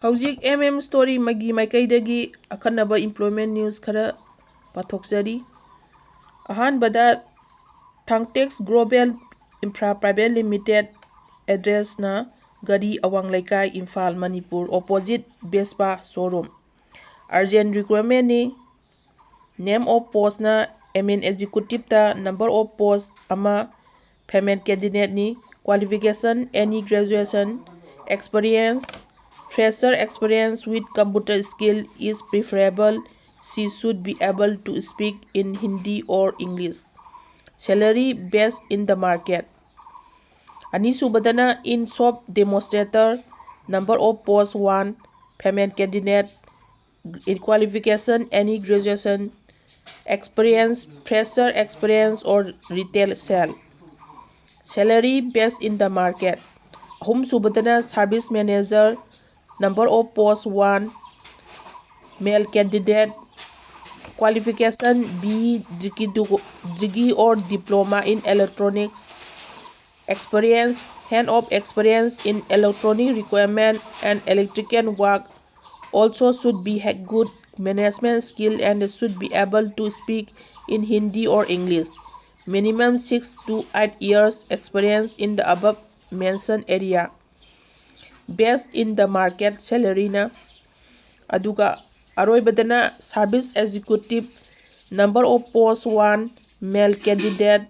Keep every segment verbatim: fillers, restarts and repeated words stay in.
ꯍꯧꯖꯤꯛ M M Story ꯃꯒꯤ ꯃꯥꯏꯀꯩꯗꯒꯤ ꯑꯈꯟꯅꯕ employment news ꯈꯔ ꯄꯥꯊꯣꯛꯆꯔꯤ꯫ ꯑꯍꯥꯟꯕꯗ, Thangtex Global Infra Private Limited, addressꯅ ꯘꯔꯤ, ꯑꯋꯥꯡ ꯂꯩꯀꯥꯏ, Imphal, Manipur, opposite Vespa showroom꯫ Urgent requirementꯅꯤ꯫ Name of postꯅ admin executiveꯇ, number of post ꯑꯃ, female candidateꯅꯤ꯫ Qualification, any graduation, experience, fresher experience with computer skill is preferable. She should be able to speak in Hindi or English. Salary based in the market. ꯑꯅꯤꯁꯨꯕꯗꯅ in shop demonstrator, number of post one, female candidate, in qualification, any graduation, experience, fresher experience or retail sale. Salary based in the market. ꯑꯍꯨꯝꯁꯨꯕꯗꯅ service manager, number of post one, male candidate, qualification B E degree, degree or diploma in electronics, experience, hand of experience in electronic requirement and electrical work, also should be ha- good management skill and should be able to speak in Hindi or English. Minimum six to eight years experience in the above mentioned area. Based in the market salaryꯅ꯫ ꯑꯗꯨꯒ ꯑꯔꯣꯏꯕꯗꯅ service executive, number of post one, male candidate,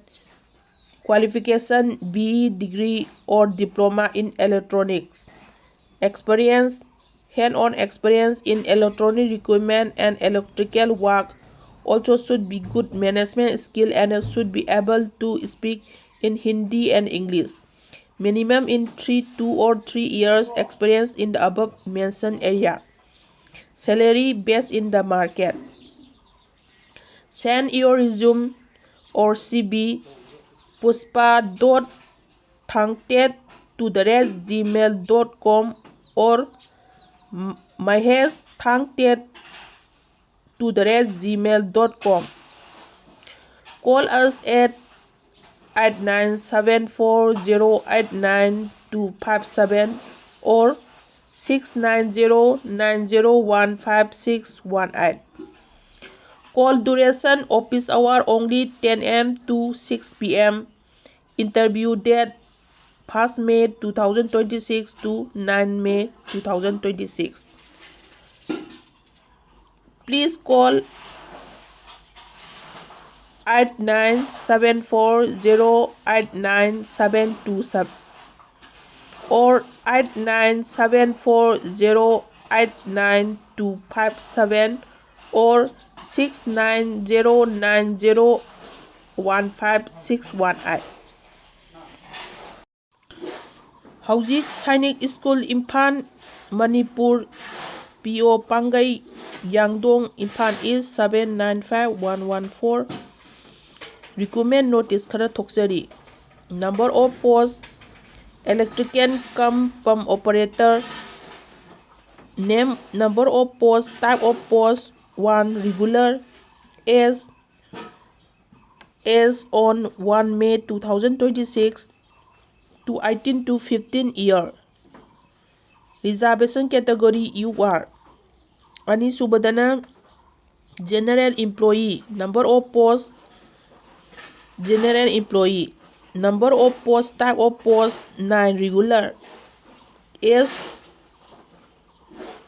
qualification B E degree or diploma in electronics, experience, hand-on experience in electronic equipment and electrical work, also should be good management skill and should be able to speak in Hindi and English. Minimum in three, two or three years experience in the above mentioned area. Salary based in the market. Send your resume or C V, pushpa dot thangtet two the rate gmail dot com or mahesh thangtet two the rate gmail dot com. Call us at eight nine seven four zero eight nine two five seven or six nine zero nine zero one five six one eight. Call duration, office hour only ten A M to six P M. Interview date first May two thousand twenty-six to nine May two thousand twenty-six. Please call eight nine seven four zero eight nine seven two seven or eight nine seven four zero eight nine two five seven or six nine zero nine zero one five six one eight. ꯍꯧꯖꯤꯛ Sainik school, Imphal, Manipur, ꯄꯤ ꯑꯣ ꯄꯥꯡꯒꯩ, ꯌꯥꯡꯗꯣꯡ, ꯏꯝꯐꯥꯜ ꯏꯁ, seven nine five one one four, recruitment notice ꯈꯔ ꯊꯣꯛꯆꯔꯤ꯫ Number of post, electrician cum pump operator. Name, number of post, type of post, one, regular. Age, age on one May two thousand twenty-six to eighteen to fifteen year. Reservation category U R. ꯑꯅꯤꯁꯨꯕꯗꯅ general employee. Number of post, general employee. Number of post, type of post, nine, regular. Age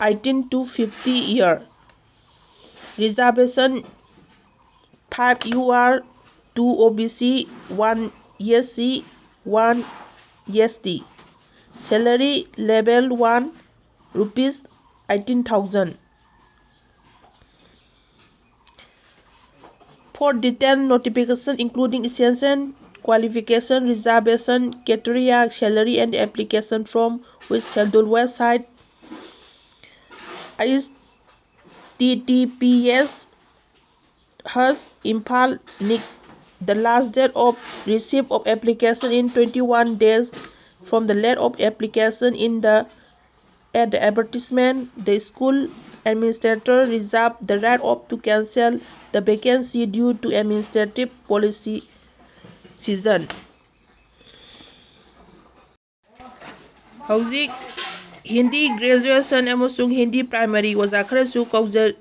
eighteen to fifty year. Reservation, five U R, two O B C, one S C, one S T. Salary level one, rupees eighteen thousand. For detailed notification, including essential qualification, reservation criteria, salary and application form, with schedule website, H T T P S has Imphal Nick. The last date of receipt of application in twenty-one days from the late of application in the, at the advertisement. The school administrator reserve the right of to cancel the vacancy due to administrative policy season. ꯍꯧꯖꯤꯛ Hindi graduation ꯑꯃꯁꯨꯡ Hindi primary ꯑꯣꯖꯥ ꯈꯔꯁꯨ ꯀꯧꯖ-,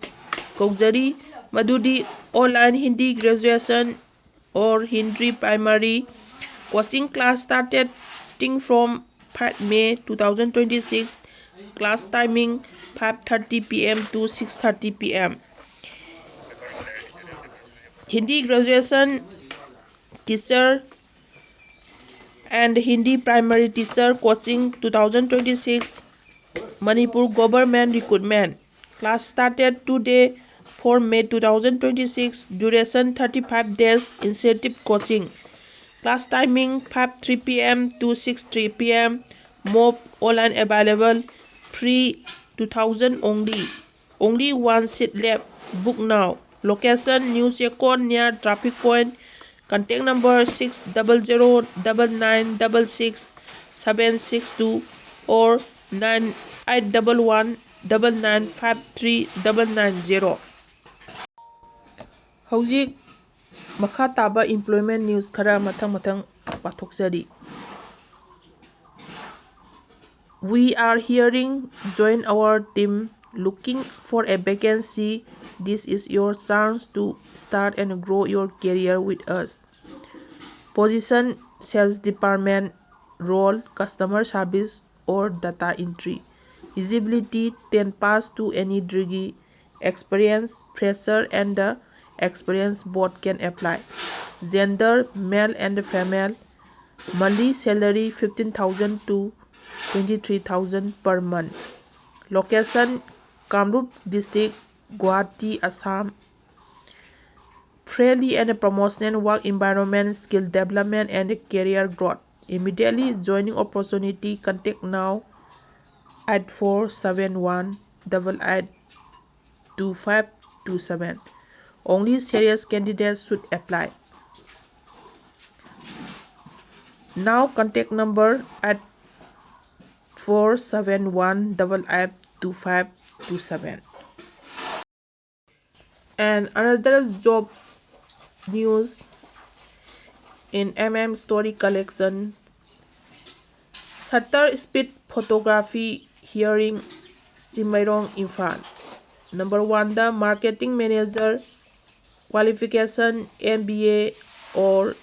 ꯀꯧꯖꯔꯤ, ꯃꯗꯨꯗꯤ online Hindi graduation or Hindi primary coaching class starting from five May two thousand twenty-six, class timing five thirty P M to six thirty P M. Hindi graduation teacher and Hindi primary teacher coaching two thousand twenty-six, Manipur government recruitment. Class started today, four May two thousand twenty-six, duration thirty-five days, intensive coaching. Class timing five three P M to six three P M. Mode online available, free two thousand only. Only one seat left. Book now. Location: New Chekon near traffic point. Contact number six double zero double nine double six seven six two or nine eight double one double nine five three double nine zero. ꯍꯧꯖꯤꯛ ꯃꯈꯥ ꯇꯥꯕ employment news ꯈꯔ ꯃꯊꯪ ꯃꯊꯪ ꯄꯥꯊꯣꯛꯆꯔꯤ꯫ We are hiring, join our team, looking for a vacancy. This is your chance to start and grow your career with us. Position: sales department. Role: customer service or data entry. Eligibility: ten pass to any degree. Experience: fresher and the experience both can apply. Gender: male and female. Monthly salary: fifteen thousand to twenty-three thousand per month. Location: Kamrup District, Guwahati, Assam. Friendly and promotional work environment, skill development and career growth. Immediately joining opportunity. Contact now at four seven one double eight two five two seven. Only serious candidates should apply. Now contact number at four seven one double eight two five two seven. And another job news in M M Story Collection. Shutter speed photography Hearing, Simbairong, Imphal. Number one, the marketing manager, qualification M B A or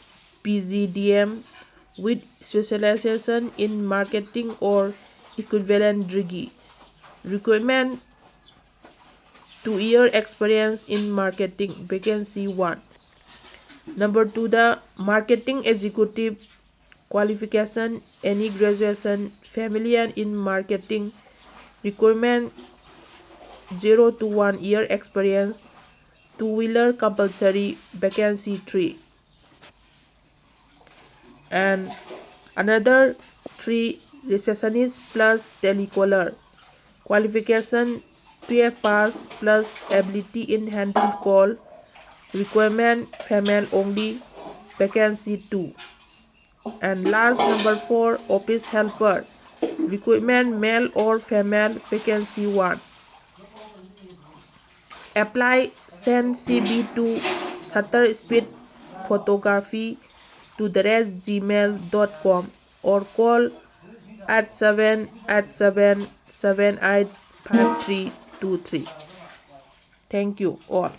P G D M with specialization in marketing or equivalent degree. Requirement: two year experience in marketing, vacancy one. Number two, the marketing executive, qualification, any graduation, familiar in marketing, requirement: zero to one year experience, two wheeler compulsory, vacancy three. And another three, receptionist plus telecaller, qualification twelve pass plus ability in handle call, requirement female only, vacancy two. And last, number four, office helper, requirement male or female, vacancy one. Apply, send C V to shutter speed photography to the rate gmail dot com or call eight seven eight seven seven eight five three two three. Thank you all.